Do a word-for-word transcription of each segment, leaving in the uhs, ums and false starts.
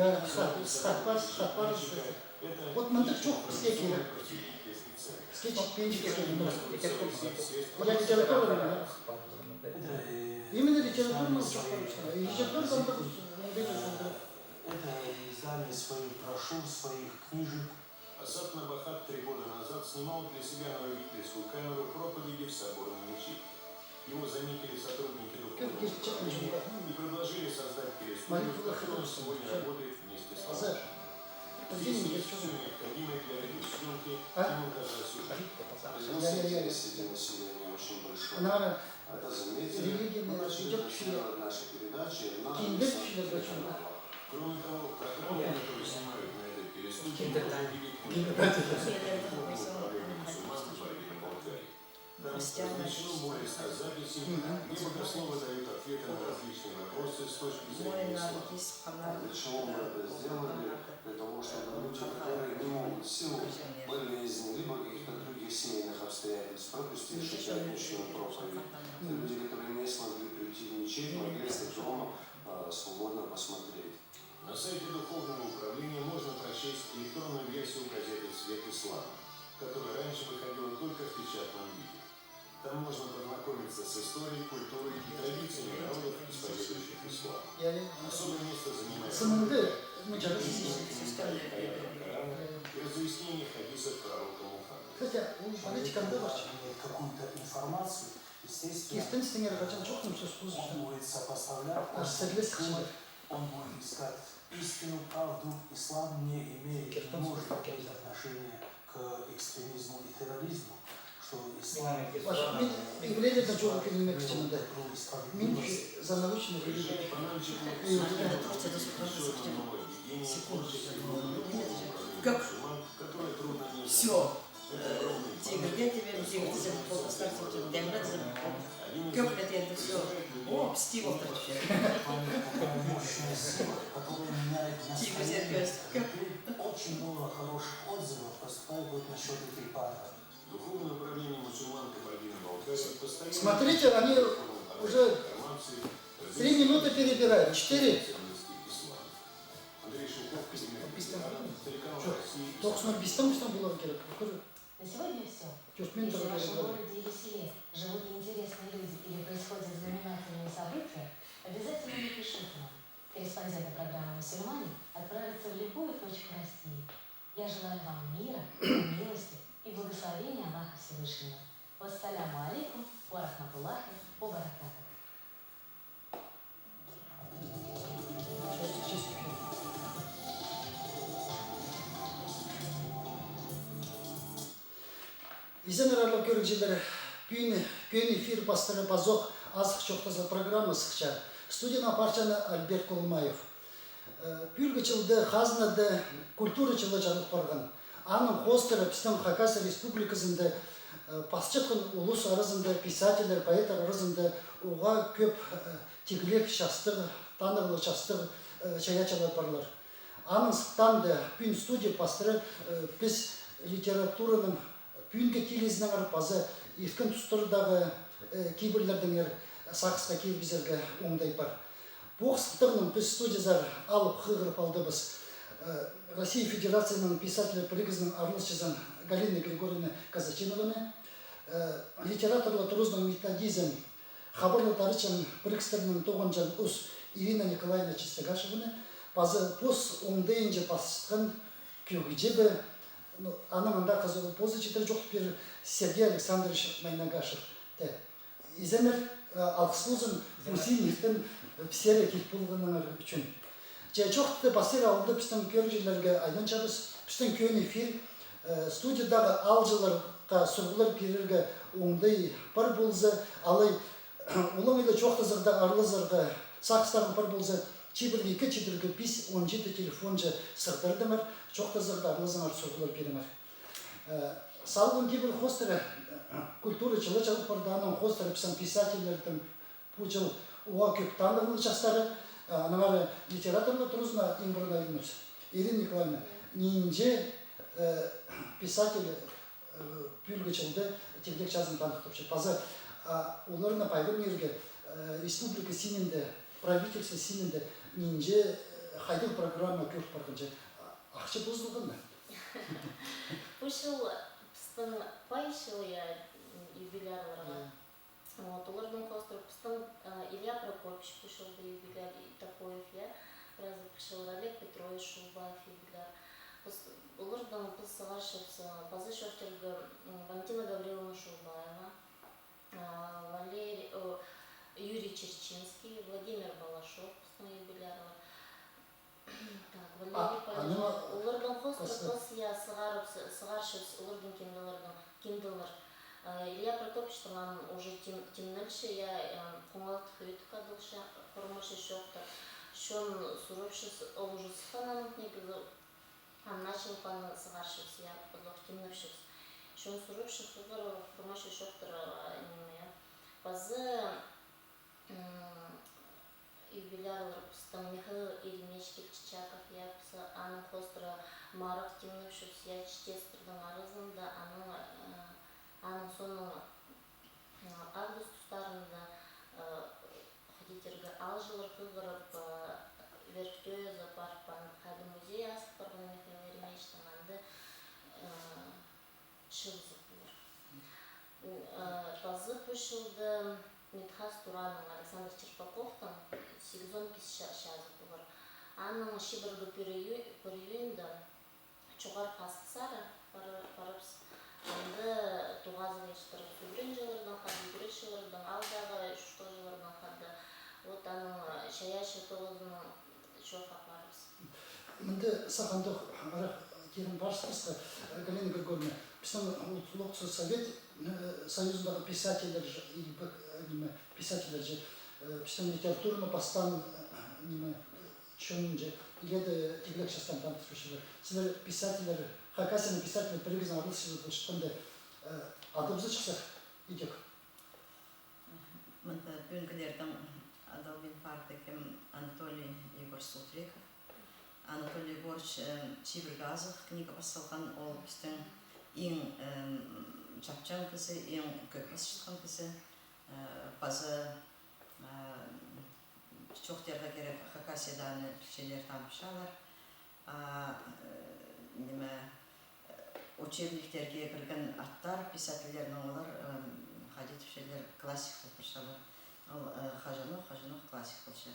Я, схат, схат пар, схат пар. Вот мындағ чох піске кирек. Піске читпинче кирек. Я литература, я. Именно литература чох пар. Литература там так, это издание своих брошюр, своих книжек. Асад Набахат три года назад снимал для себя на любительскую камеру проповеди в соборной мечети. Его заметили сотрудники духовного управления и предложили создать телестудию, в которой он сегодня работает вместе с помощником. Здесь есть всё необходимое для радиосъёмки и монтажа сюжета. Появился интерес среди населения очень большой. Это заметили, мы начали транслировать наши передачи на телеканалах. Кроме того, программы, которые снимают на этой телестудии, можно видеть в интернете. Там размещено более ста записей, где богословы дают ответы на различные вопросы с точки зрения ислама. Для чего мы это сделали? Для того, чтобы люди, которые не могут в силу болезни либо каких-то других семейных обстоятельств пропустить пятничную проповедь, те люди, которые не смогли прийти в мечеть, могли это дома, а, свободно посмотреть. На сайте Духовного управления можно прочесть электронную версию газеты «Свет Ислама», которая раньше выходила только в печатном виде. Там можно познакомиться с историей, культурой и традициями народов, исповедующих ислам. Особое место занимает сынында, ну, чарас. Аятам Корана и разъяснение хадисов пророка Мухаммада. Хотя ол политикада бар. Какую-то информацию, естественно, он будет сопоставлять, он будет искать истину, правду. Ислам не имеет, не может иметь отношения к экстремизму и терроризму, что ислам... Еврейлердең чоғыл килмек чынында. Мин за научный религия. Кӧк. Всё. Тигірге тибем, тигір тізем, полпастар тізем, деміре тізем. Кӧк пе тиді, всё. О, пісті полтыр. Тигір серкес, кӧк. Очень много хороших отзывов поступает вот насчёт этих баннеров. Духовное управление мусульман Кабардино-Балкарии постоянно... Смотрите, они уже три минуты перебирают. Четыре. Андрей Шелков, Казимир Капитанов, телеканал «Россия». Тоғызон бистең ӱстӱн поларға кирек. На сегодня всё. Если в вашем городе или селе живут неинтересные люди или происходят знаменательные события, обязательно напишите нам. Корреспонденты программы «Мусульмане» отправятся в любую точку России. Я желаю вам мира, милости И благословение Аллаха Всевышнего. Вассаляму алейкум ва рахматуллахи ва баракатух. Изеннер, аарлығ кӧрігҷілер, пӱӱн кӧні эфир пастыра пазох «Азых чоохтаза» программа сыхча. Студияны апарча Альберт Кулумаев. Э, пӱӱлгі чылда хазнада культура чылы чарыл парған. Аның хоостыра пістің Хакасия Республиказында, э, пасчатхан улус аразында, писательлер, поэттер аразында уғаа кӧп, э, тигілек частығ, танығлығ частығ, э, чайаачылар парлар. Аның сыхтаанда пӱӱн студия пастыра, э, піс литератураның пӱӱнгі тілізінеңер паза ирткен тустардағы, э, кибірлердеңер сағысха кирібізерге оңдай пар. Пу сыхтағнаң піс студиязар алып хығырып алдыбыс, э, Россия Федерацияның писательлер пірігізінің араласчызын Галина Григорьевна Казачинованы, э, литераторлар туразының методизін хабарлатарчаң пірігістернің тоғынҷаң ус Ирина Николаевна Чистогашеваны, паза пос оңдайынҷа пасчатхан кӧгҷі бе, ну, аның анда хазы позы читір чоохтап пирер Сергей Александрович Майнагашев. Те. Изеннер, э, алғыс ползын, узин иртен, э, пістерге киліп полғаныңар ӱчӱн. Че чоохты пастир алында пістің кӧрігҷілерге айланчабыс, пістің кӧні эфир, э, студиядағы аалҷыларға сурығлар пирерге оңдай пар полза, алай олаңай ла чоохтазарға, аралазарға сағыстарың пар полза, чибіргі ікі, чибіргі пис, он читі телефонҷа сығдырдыңар, чоохтазарға, аралазыңар, сурығлар пиріңер. Э, салған кибір хоостыра, э, культура чылы чарыл парды, аның хоостыра пістің писательлердің пу чыл уғаа кӧп танығлығ частары, э, аннаңар литераторлар туразына иң пурун айланыбыс. Ирина Николаевна, нинҷе, э, писатель, э, пӱӱлгі чылда тигілек частығ танығ тапча. Паза, а, оларны пайғамирге, э, республика синінде, правительство синінде нинҷе, э, хайдағ программа кӧріп парғанҷа, а, ахча позылған ма? Пу чыл пістің пай чыл, я, юбилярларға. Я. Вот, оларның хоостыра пістің, э, Илья Прокопьевич пу чылда юбиляр, и Топоев, я, праз пу чыл Олег Петрович Шулбаев юбиляр. Піс, оларның піс сығарчабыс, э, паза чоохтирға, м, Валентина Гавриловна Шулбаева, э, Валерий, о, Юрий Черчинский, Владимир Балашов, пістің юбилярлар. Так, Валерий Павлович, оларның хоостыра піс, я, сығарып, сы-, сығарчабыс оларның кинделерін, кинделер. Э, Илья Прокопьевичтің аны уже тим-, тимнелче, я, э, хоналтых ӧтік адалча, хурмаҷа чоохтар. Чон сурапча, ол уже сыххан аның книгазы, ам начал паны сығарчабыс, я, пазох тимнепчебіс. Чон сурапча, хығырып, хурмаҷа чоохтар, э, ниме, я. Паза М, юбилярлар пістің Михаил Еремеевич Кильчичаков, я, піс аның хоостыра марығ тимнепчебіс, я, читестернің аразында, аның, э, аның соонаң, э, август тустарында, э, хайди тирге, аалҷылар хығырып, э, Верхтӧӧзі парып, ан-, хайди музей азып парған Михаил Еремеевичтің, анда, э, чыылызығ полар. М, э, паза пу чылда Митхас Туранның, Александр Черпаковтың сигізон пис ча-, чазы полар. Аның чибіргі пір ию-, пір июньда Чоғархы Асхыссар пар-, парарбыс. Анда тоғазығ ӧстірербіс ӱгренҷілернең, хада ӱгретчілернең, аалдағы чуртағҷыларнаң хада. Вот аның, э, чайаачы тоғызының чоох апарыбыс. Мында сағам даа арах тирім парыбысха, э, Галина Григорьевна, пістің Улуғ Совет, э, Союзындағы писательлер же, и б-, э, ниме, писательлер же, э, пістің литератураны пастаан, э, ниме, чонын же, иледе тигілек частаан танытчалар. Сірер писательлер, Хакасияның писательлер пірігізінің араласчызы полчатханда, э, адыбызар чыхсар идӧк. Мында пӱӱнгілердең адалбин парды кем Анатолий Егорович Султреков. Анатолий Егорович, э, чибіргі азых книга пас салған, ол пістің иң, э, чапчаң кізі, иң кӧп пасчатхан кізі, э, паза, э, чоохтирға кирек, Хакасияда аны пілчелер, таныбысчалар. А, э, ниме, э, учебниктерге кірген аттар писательлернің, олар, э, хайди тіпчелер, классик пол парчалар. Ол, э, хаҷанох, хаҷанох классик полча.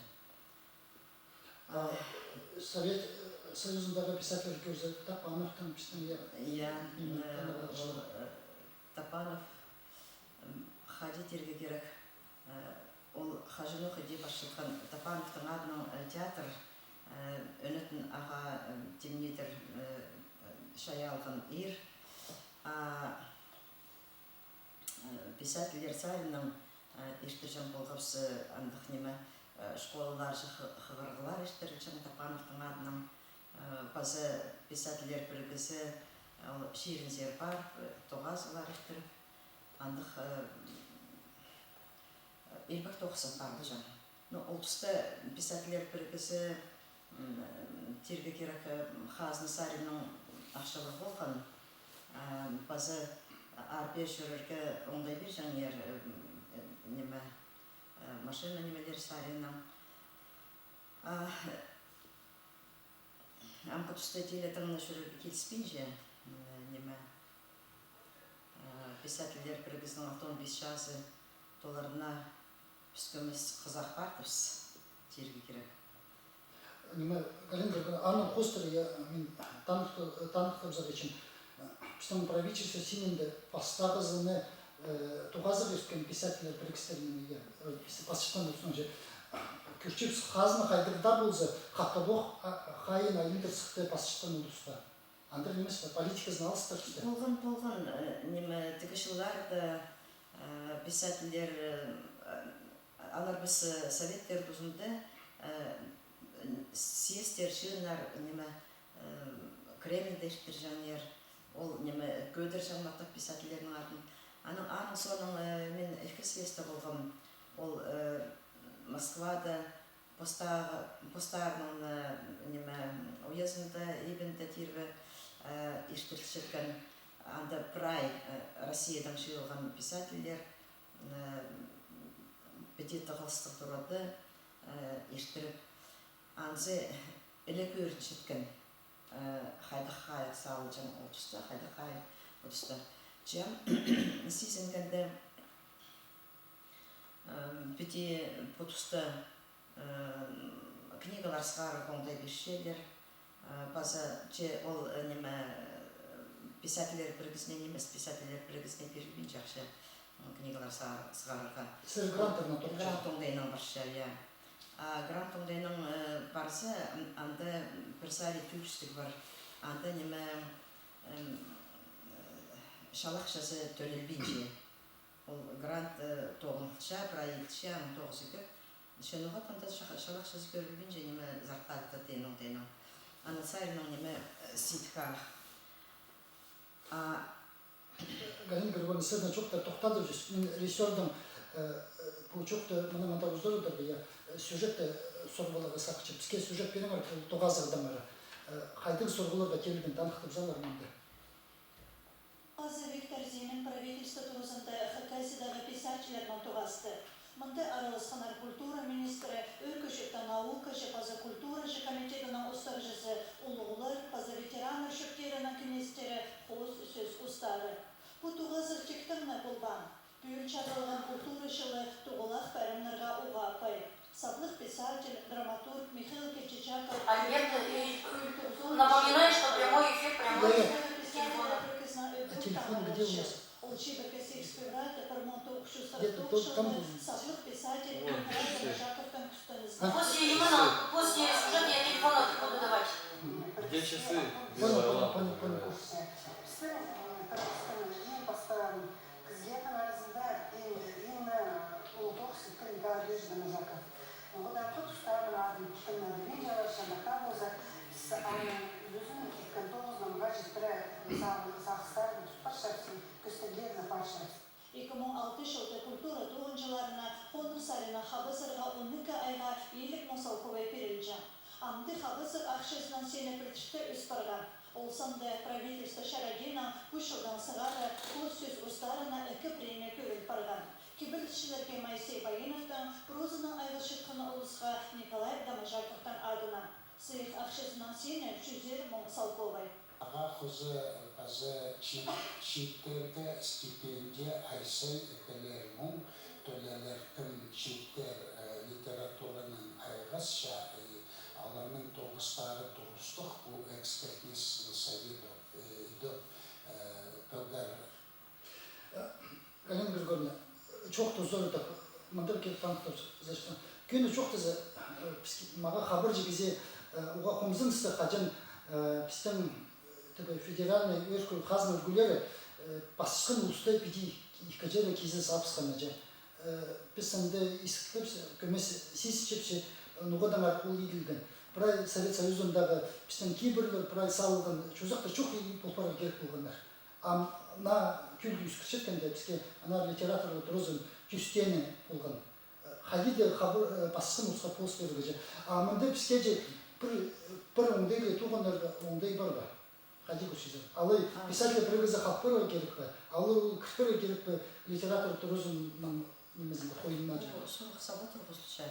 А, Совет, э, Союзындағы писательлер кӧрзе, Топановтың пістің, я, я, ниме, э, таныған ол, э, Топанов, м, хайди тирге кирек, э, ол хаҷанох иди пасчатхан Топановтың адынаң, э, театр, э, Ӱнетін ағаа, э, тимнедір, э, чайаа алған ир. А, э, писательлер саринаң, э, иртірҷең полғабыс, э, андағ ниме, э, школаларҷа хы-, хығырығлар иртірілҷең Топановтың адынаң, э, паза писательлер пірігізі, э, ол чирінзер парып, э, тоғазығлар иртіріп, андағ, э, илбек тоғызын парылҷаң. Ну, ол туста писательлер пірігізі, м, тирге кирек, э, хазна саринаң ахчалығ полған. А, паза аар-пеер чӧрерге оңдай пирҷеңнер, э, м, э, ниме, э, машина нимелер саринаң. А, амғы туста тиле тыңна чӧрерге киліспинче, м, ниме, э, писательлер пірігізінің алтон пис чазы толарына піс кӧмес хызарып партыбыс, тирге кирек. Ниме, Галина Григорьевна, аның хоостыра, я, мин таныхты-, таныхтабызарға итчем. Пістің правительство синінде пастағызын, э, тоғазығ ирткен писательлер пірігістерінең, я, э, пис-, пасчатхан, соонҷа, кӧрчебіс, хазна хайдағ даа полза, хатабох, а, хайын айландыр сыхты пасчатхан ол туста. Андағ нимес пе, политиказын алыстырыбысты. Полған, полған, э, ниме, тігі чылларда, э, писательлер, э, алар піс, э, советтер тузында, э, съездтер, чыыннар, ниме, э, Кремльде иртірҷеңнер, ол, ниме, кӧдірҷең маттап писательлернің адын. Анаң, аның соонаң, э, мин ікі съездте полғам, ол, э, Москвада, Постағы, постарының, э, ниме, уездында, ибінде тирбе, э, иртірілчеткен, анда прай, э, Россиядаң чыылған писательлер, э, піди тығылыстығ турада, э, иртіріп, анзы іле кӧрінчеткен, э, хайдағ хайығ салылҷаң ол туста, хайдағ хайығ ол туста. Че ам сизінгенде, Ам, піди пу туста, ам, книгалар сығарарға оңдай пирчелер. А, паза че ол, э, ниме, э, писательлер пірігізіне нимес, писательлер пірігізіне пирілбинче ахча, м, книгалар сығар-, сығарарға. Сірер гранттарнаң тоғынча? Грант оңдайынаң парча, я. А грант оңдайынаң, э, парза, ан-, анда пір сари тӧрістіг пар. Анда ниме, м, э, чал ахчазы тӧлелбинче. Ол грант, э, тоғынылча, прай иділче, аның тоғызы кӧп. Че ноға-да анда ча-, чал ахчазы кӧрілбинче, ниме, зарплата тиин оңдайынаң. Аның саринаң, ниме, э, сидік ах. А Галина Григорьевна, сірерні чоохтап тохтадып чӧрчем. Мин режиссёрдың, э, э, пу чоохты мынаң андағ узарыдарға, я, э, сюжетті, э, сурығларға сағынчам. Піске сюжет пиріңер, пу тоғазығ таңары. Э, хайдағ сурығларға килген, таныхтап салар мында. Паза Виктор Зимин правительство туразында Хакасиядағы писательлернең тоғасты. Мында араласханнар культура министрі, ӧӧркі чуртаң наукаҷы паза культураҷы комитедінің устағҷызы, улуғлар паза ветераннар чурттарының кеңестері, хоос сӧс устары. Пу тоғазығ тиктең не полбаан. Пӱӱл чарыдылған культура чылы тоғылах пайрамнарға уғаа пай. Саблығ писатель, драматург Михаил Кильчичаков. Альберт, напоминаю, что прямой эфир, прямой эфир. Телефон где у вас? Ол чибіргі сигіс февральда пір муң тоғыс чӱс хырых тоғыс чылда саблығ писатель Николай Доможаковтың кӱстенізі. После именно, после сюжета я телефон буду давать. Где часы? Понял, понял, понял, понял. Пістің, м, Тәжікстанның ең пасты кізілернің аразында иң, иң, э, улуғ тоғыс иткен Николай Андреевич Доможаков. Оңдайғы тустарының адын тыңнадым. Мин чоохтапчам, тап оза, с-, аның ӧзінің иткен тоғызының ға читіре сағ-, сағыстарын тутпасчабыс, кӱстеглерін апарчабыс. Ікі муң алтынҷы чылда культура тоғынҷыларына хоныр саринаң хабазарға он ікі айға иліг муң салковай пирілҷең. Амды хабазар ахчазынаң сині пілдістіг ӧс парған. Ол санда правительство чарағынаң пу чылдаң сығара хоос сӧс устарына ікі премия кӧріл парған. Кибелісчілерге Моисей Баиновтың, прозанаң айғасчатхан улусха Николай Доможаковтың адынаң. Сыйых ахчазынаң сині чӱзер муң салковай. Ағаа хоза паза чиит-, чииттерге стипендия ай сай ікілер муң тӧлелер, кем чииттер, э, литературанаң айғасча, и Оларның тоғыстары турыстығ, пу экспертный с-, совет, э, идӧк, э, пӧгер. Галина Григорьевна, чоохтаза, мындағ кирек панктап, значит, кӧні чоохтаза, э, піс-, мағаа хабарҷы кізі, э, уғаа хомзынысты, хаҷан, э, пістің, э, тігі федеральный ӧӧркі хазна ӱлгӱлері, э, пасчатхан улуста піди ікі чирде кизі сабысхан аҷа. Э, піс анда искібіс, кӧмес сизінчебіс, э, ноға-даңар ол иділген. Прай Совет Союзындағы пістің кибірлер, прай салылған чозахтар чох и пол парарға кирек полғаннар. Ам наа тӧлге ӧскірчеткенде, піске аннаңар литераторлар туразын тӧстеені полған. Э, хайди даа хабар, э, пасчатхан улусха полыс пирерге чи. А мында піске чи пір, пір оңдайлығ туғаннарға оңдай пар ба? Хайди кӧрчезер. Алай писатель пірігізі хал парарға кирек пе? Алай ол кір парарға кирек пе литератор туразының нимезінде, хойнына чи? Ол сурығ саба турғызылча.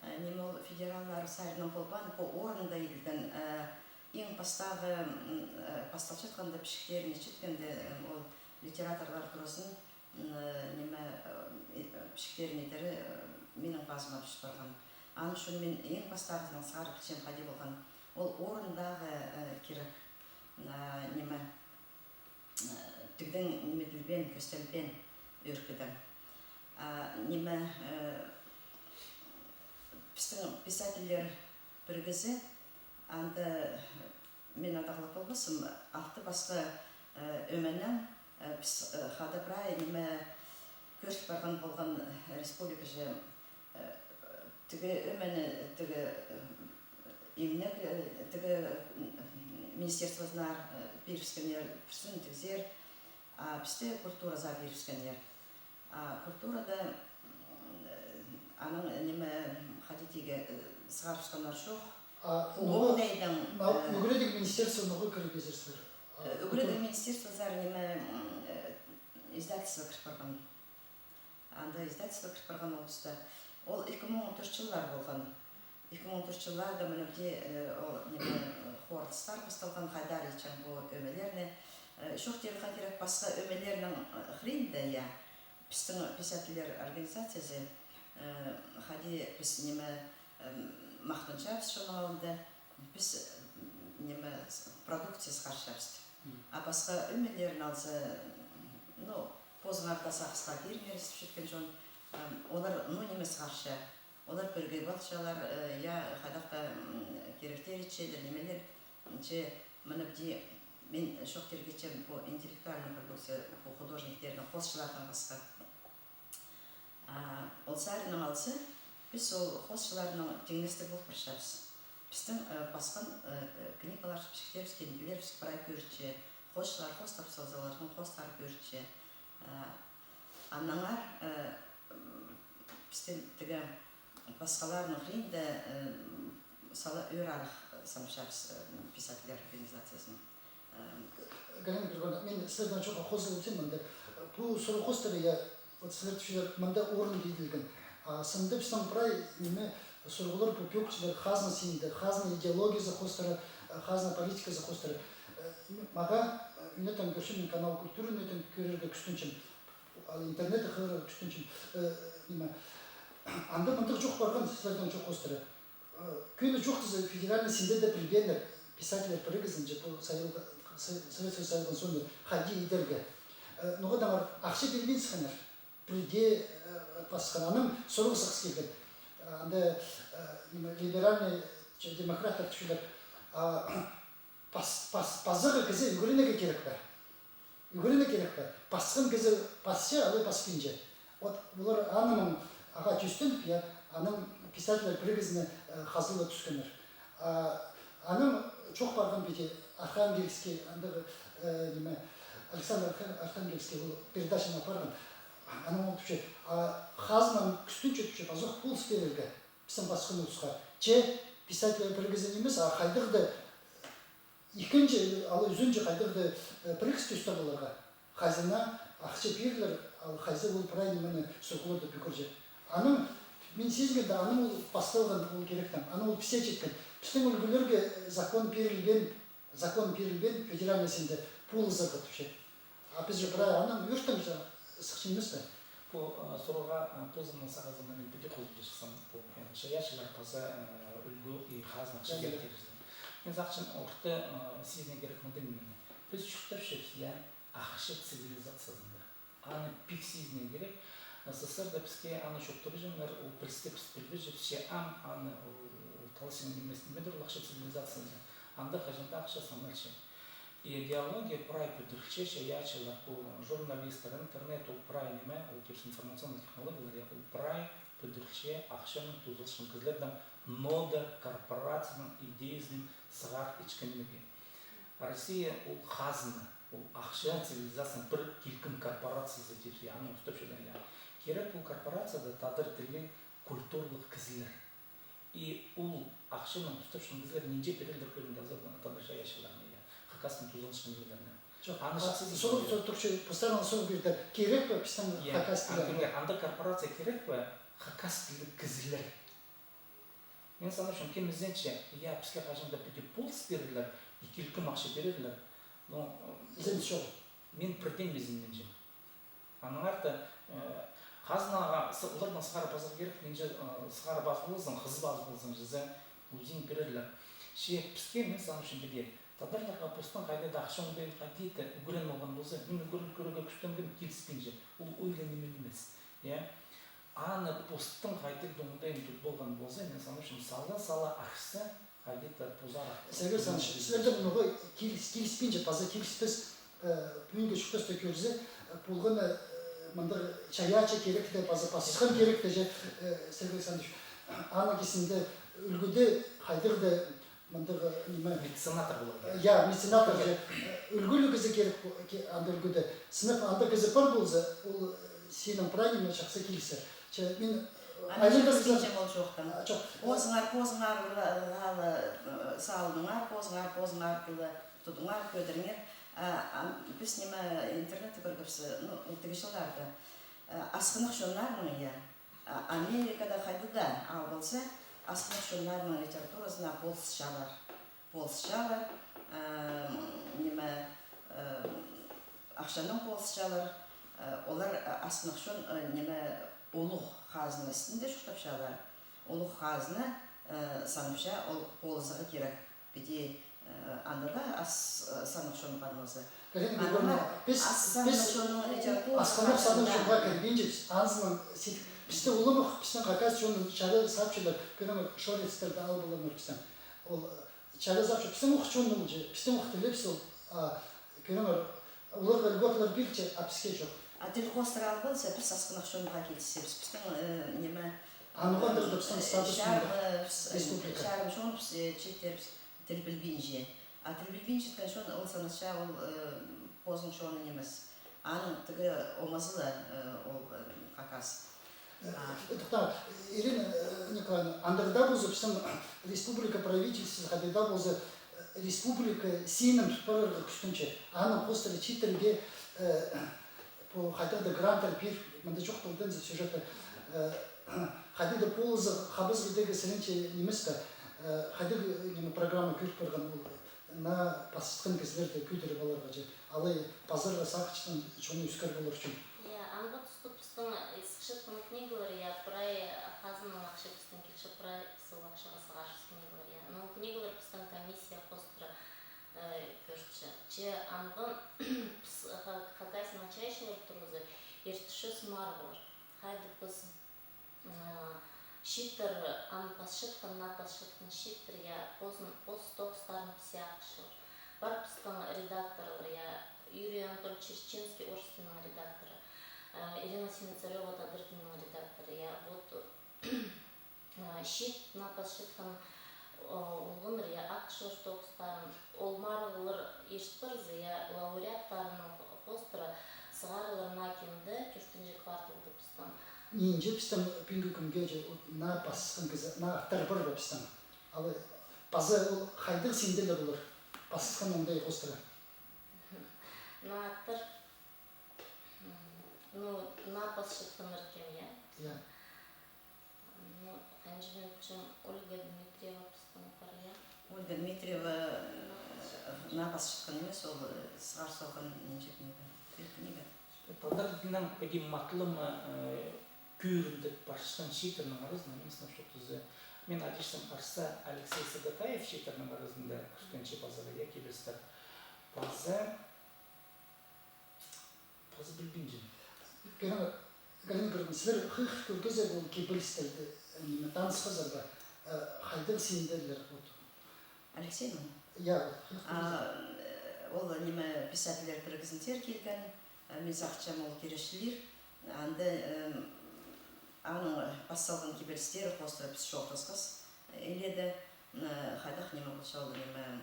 Э, ниме ол федераллар саринаң полбаан, пу орында иділген, э, иң пастағы, м, э, пасталчатханда, пічіктерін итчеткенде, э, ол литераторлар туразын, м, э, ниме, э, и, э, пічіктерін идері, э, минің пазыма тӱс парған. Аның ӱчӱн мин иң пастағызын сығара пілчем хайди полған. Ол орындағы, э, кирек, э, ниме, э, тігдең ниме иділбеен, кӧстелбеен ӧӧркідең. А, ниме, э, пістің писательлер пірігізі, анда, э, мин адағлап полбаспын, алты пасха, э, ӧменең, э, піс, э, хада прай ниме кӧріл парған полған, э, республика чи, э, тігі ӧмені, тігі, э, имнег, э, тігі, м, министерствозынаңар, э, пирібіскеннер, пірсін тігізер, а пісте культуразар пирібіскеннер. А культурада, м, э, анаң, ниме, хайди тирге, э, сығарыбысханнар чох. А, ол оңдайдаң, мына, э, ӱгредіг министерство ноға кіргізерзер? А, э, ӱгредіг министерствозар, ниме, м, э, издательство кір парған. Анда издательство кір парған ол туста. Ол ікі муң он тӧрт чыллар полған. Ікі муң он тӧрт чылларда мына піди, э, ол, ниме, э, хорылыстар пасталған, хайдар итчең пу ӧмелерні. Э, чоохтирға кирек, пасха ӧмелернің, э, хыринда, я, пістің писательлер организациязы, э, хайди піс, ниме, э, махтанчабыс чонның алнында, піс, э, ниме, с-, продукция сығарчабыс. А пасха ӧмелерні алза, ну, позыңар даа сағысха пиріңер, істепчеткен чон, э, олар, ну, ниме сығарча. Олар пірге палчалар, э, я хайдағ-да, м, киректер итчелер, нимелер. Че, мына піди, мин чоохтирға итчем пу интеллектуальный продукция, пу художниктернің, хоосчыларның пасха. А, ол саринаң алза, піс ол хоосчыларнаң тиңнестіг пол парчабыс. Пістің, э, пасхан, э, э, книгалар, пічіктерібіс, кинделерібіс прай кӧрінче, хоосчылар хоостап салза, оларның хоостары кӧрінче. Э, аннаңар, э, м, пістің тігі пасхаларның хыринда, э, сала ӧӧр арах, э, санапчабыс, э, писательлер организациязын. Э, Галина Григорьевна, мин сірердең чоохха хозылып итсем, мында, пу сурығ хоостыра, я, вот сірер тіпчезер, мында орын иділген. А сынында пістің прай, ниме, сурығлар пу кӧкчілер хазна синінде, хазна идеологиязы хоостыра, э, хазна политиказы хоостыра. Э, мағаа, э, ӱнетін кӧрчем, мин канал Культура ӱнетін кӧрерге кӱстенчем. Ал интернетте хығырарға кӱстенчем, э, ниме, анда мындағ чоох парған, сірердең чоох хоостыра. Э, кӧні чоохтаза, федеральный синде дее пілбееннер, писательлер пірігізінҷе, пу сайылға-, Со-, Совет Союз сайылған соонда хайди идерге. Э, ноға-даңар ахча пирбин сыхханнар, пірдее, э, пасхан, анаң сурығ сағыс килген. Э, анда, э, ниме, либеральный, че, демократтар тіпчелер, а, пас-, пас-, пазарға кізі ӱгренерге кирек пе? Ӱгренерге кирек пе? Пасхан кізі пасча, алай паспинча. Вот олар анаң ағаа тӧстеніп, я, анаң писательлер пірігізіне, э, хазылла тӱскеннер. А, анаң чоох парған піди Архангельский, андағ, э, ниме, Александр Арха-, Архангельский ол передачаны апарған. Анаң ол тіпче, а, хазнаң кӱстенче, тіпче, пазох полыс пирерге пістің пасхан улусха. Че писательлер пірігізі нимес, а хайдағ-да ікінҷі, алай ӱзінҷі хайдағ-да, э, пірігіс тӧстеп аларға. Хайзына ахча пирілер, ал хайзы ол прай нимені сурығларны пӱкірче. Анаң, мин сизінгенде, анаң ол пасталған ол киректең, анаң ол пісчеткен. Пістің ӱлгӱлерге, э, закон пирілбеен, закон пирілбеен федеральный синде полызарға тіпче. А піс же прай анаң ӧртең сыхчабыс па? Пу, э, сурығға, э, позымның сағызынаң мин піди хозылчатсам, пу, э, чайаачылар паза, э, ӱлгӱ и хазна ахча кирек тирзер. Мин сағынчам, орта, э, сизінерге кирек мындағ нимені. Піс чуртапчабыс, я, ахча цивилизациязында. Аны пик сизінерге кирек. СССР-да піске аны чоохтапчаңнар, ол пілісті піс пілбеҷебіс, че ам аны, ол, ол таласчаң нимес, нимедір ол ахча цивилизациязы. Анда хаҷан даа ахча саналча. И идеология прай пӱдірілче, чайаачылар, пу журналистер, интернет, ол прай ниме, ол тіпче информационный технологиялар, я, ол прай пӱдірілче ахчанаң тузаланчатхан кізілернің, нода корпорацияның идеязын сығара итчеткеннерге. Россия ол хазна, ол ахча цивилизацияның пір килкім корпорациязы тіпче, я, аны устапчалар, я. Кирек ол корпорацияда тадар тілліг культуралығ кізілер. И ол ахчаны устапчатхан кізілер нинҷе пирерлер кӧрінді аза тадар чайаачыларына, я, хакастың тузаланчатхан нимелеріне. Чох, аны а, чахсы сору, сору турча, постарың сору пирді. Кирек пе пістің, я, хакас тілі? Анда корпорация кирек пе, хакас тілліг кізілер? Мин санапчам, кем ізенче, я, піске хаҷан даа піди полыс пирерлер, и килкім ахча пирерлер. Но, э, ізеніс чоғыл. Мин пірдеең ізенминчем. Аннаңар даа, э, хазнаға с-, оларның сығара пазарға кирек, нинҷе, э, сығара пазып алзаң, хызып пазып алзаң, чізе ӱзін пирерлер. Че піске, мин санапчам, піди, тадарларға постың хайди даа ахча оңдайын хайди даа ӱгрен алған полза, мин ӱгрен кӧрерге кӱстенгем, киліспинче, ол ойлы ниме нимес. Я? Аны постың хайдағ даа оңдайын тудып алған полза, мин санапчам, сала-сала арса, хайди даа пузарах. Сергей Александрович, сірернең ноға киліс-, киліспинче, паза киліспес, э, пӱӱнгі чуртаста кӧрзе, э, полған, э, мындағ чайаачы кирек тее, паза пасчатхан кирек тее, э, Сергей Александрович, аны кізінде ӱлгӱде хайдағ даа мындағ, э, ниме, меценаттар полар. Э, я, меценаттар же, э, ӱлгӱліг кізі кирек, ке-, анда ӱлгӱде. Сынап, анда кізі пар полза, ол, э, синің прай ниме чахсы килісер. Че мин, э, а мин айландырзам, киліспинчем ол чоохтаң. А, чох. Позыңар, позыңар, ла-, ла-, ла-, э, салдыңар, позыңар, позыңар, киле, тудыңар, кӧдіріңер. А, а, піс ниме интернетте кӧргебіс, ну, тігі чылларда. Э, асхынах чоннарның, я, А-, Америкада хайди даа ал полза, асхынах чоннарның литературазына полысчалар. Полысчалар, э, ниме, э, ахчанаң полысчалар, э, олар, э, асхынах чон, э, ниме, улуғ хазна істінде чуртапчалар. Улуғ хазна, э, санапча, ол полызарға кирек. Піди, э, анда даа ас-, э, саннығ чон пармазы. Кӧрдің бе, аннаңар піс, ас саннығ піс чонның литература асхынах саннығ чонға кірбинчебіс, анзының сидік. Пісті улуғ, пістің хакас чонын чарир сапчалар, кӧрің, шорецтерді ал полар пістің. Ол, э, чарир сапча, пістің ох чон ол же, пістің ох тілебіс ол, а, кӧрің, оларға льготалар пирче, а піске чох. А тіл хоостыра ал полза, піс асхынах чонға килісчебіс. Пістің, э, ниме, ануғандыр, э, пістің статус чарым, э, республика. Чарым чон, э, чииттерібіс. Тіл пілбинче. А тіл пілбинчеткен чон, ол санатча, ол, э, позының чоны нимес. Аның тігі омазы ла, э, ол, э, хакас. Э, а, тохта, Ирина, э, Николаевна, андағ даа полза, пістің республика правительствозы хайдағ даа полза, э, республика синін тут парарға кӱстенче. Аның хоостыра чииттерге, э, Пу хайдағ-да гранттар пир, мында чоохталды сюжетте. Э, хайдағ-да полызығ, хабазығ идерге сірернең нимес пе, э, хайдағ, э, ниме, программа кӧріп парған ол, э, наа пасчатхан кізілерді кӧдіріп аларға че. Алай пазарға сағынчатхан чонны ӧскіріп алар ӱчӱн. Я, ам пу туста пістің, э, сыхчатхан книгалар, я, прай хазнаның ахча пістің килче, прай піс ол ахчаға сығарчабыс книгалар, я. Но ол книгалар пістің комиссия хоостыра э, кӧрче. Че анған піс ха-, Хакасияның чайаачылары туразы иртірчебіс марығлар. Хайдағ піс, э, чииттер, ам пасчатхан, наа пасчатхан чииттер, я, позын, пос тоғыстарын піс ағылчабыс. Пар пістің редакторлар, я, Юрий Анатольевич Черчинский, орыс тілінің редакторы, э, Ирина Симицарева, тадар тілінің редакторы, я, вот, А, чиит, наа пасчатхан, о, олғаннар, я, ағылчалар тоғыстарын, ол марығлар ирт парза, я, лауреаттарының хоостыра сығарылар наа кемде, тӧртінҷі кварталда пістің. Нинҷе пістің пӱӱнгі кӱнге че, от, наа пасхан кізі, наа аттар пар ба пістің? Алай, паза ол хайдағ синде ле полар, пасхан оңдай хоостыра? Наа аттар, м, ну, наа пасчатханнар кем, я? Я. Ну, ханҷа мин пілчем, Ольга Дмитриева пістің пар, я. Ольга Дмитриева, э, наа пасчатхан нимес, ол, э, сығар салған нинҷе книга. Пір книга. Тадар тілінең піди матлама, э, кӧріндіг парчатхан чииттернің аразында, мин сынап чоохтаза, мин адирҷаң, арса, Алексей Сагатаев чииттернің аразында кӱстенче пазарға, я, кибелістер. Паза, паза пілбинчем. Галина, Галина Григорьевна, сірер хығырып кӧргезер ол кибелістерні, э, ниме, танысхазар ба, э, хайдағ синделер, вот. Алексейнің? Я, вот, хығырып кӧргезер. А, э, ол, ниме, писательлер пірігізінзер килген, э, мин сағынчам, ол киречілер. Анда, эм, аның пас салған кибелістері хоостыра піс чоохтасхас, иледе, э, хайдағ ниме полча ол, ниме, м,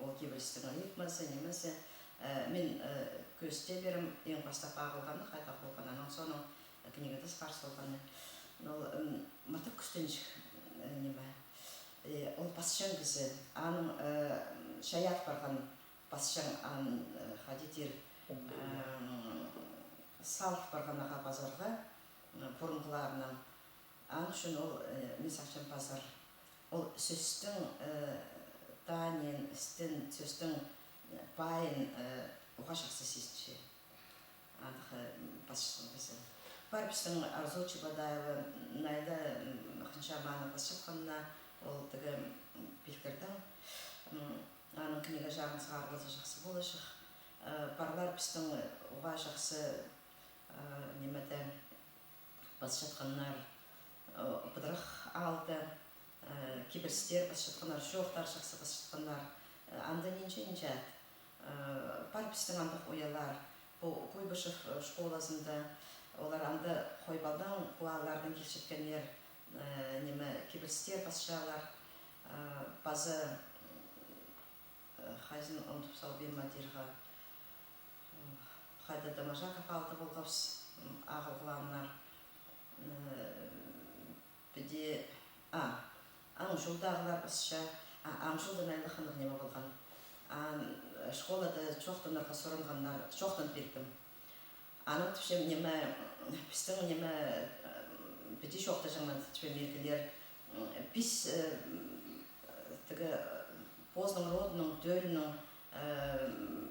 ол кибелістің ыйыпмазы, нимезі. Э, мин, э, кӧзіт пирем, иң пастап ағылғаны, хайдағ полған, анаң соонаң книгада сығар салғаны. Ол, м, матап кӱстенҷең, э, ниме. Э, ол пасчаң кізі, аның, э, чайаат парған пасчаң, ан, э, хайди тир, эм, салып парған ағаа пазарға, м, пурунғыларынаң. Аның ӱчӱн ол, э, мин сағынчам, пазар. Ол сӧстің, э, тайиин, істін, сӧстің, э, пайын, э, уғаа чахсы сизінче. Андағ, э, пасчатхан кізі. Пар пістің Арзу Чебодаева, Найла, м, хынча маны пасчатханына, ол тігі, м, пилтірдең, м, аның книга чағын сығарыбалза чахсы поларҷых. Э, парлар пістің уғаа чахсы, э, нимеде, пасчатханнар, э, пыдырах аалда, э, кибелістер пасчатханнар, чоохтар чахсы пасчатханнар. Э, анда нинҷе-нинҷе ат. Э, пар пістің андағ уялар. Пу Куйбышев, э, школазында, олар анда Хойбалдаң, пу ааллардаң килчеткеннер, э, ниме, кибелістер пасчалар. Э, паза, э, хайзын ундуп салбин ма тирге. Хайда Доможаков аалда полғабыс, м, ағылғаннар. М, піди, а, Аңҷулдағылар пасча, а, Аңҷулда найлы хынығ ниме полған. А, школада чоохтанарға сурынғаннар, чоохтан пирдім. Анаң тіпчем, ниме, пістің, ниме, м, піди чоохтаҷаңнар, тіпчем, миргілер. М, пис, э, м, тігі, э, позының родының, тӧлінің, э, м,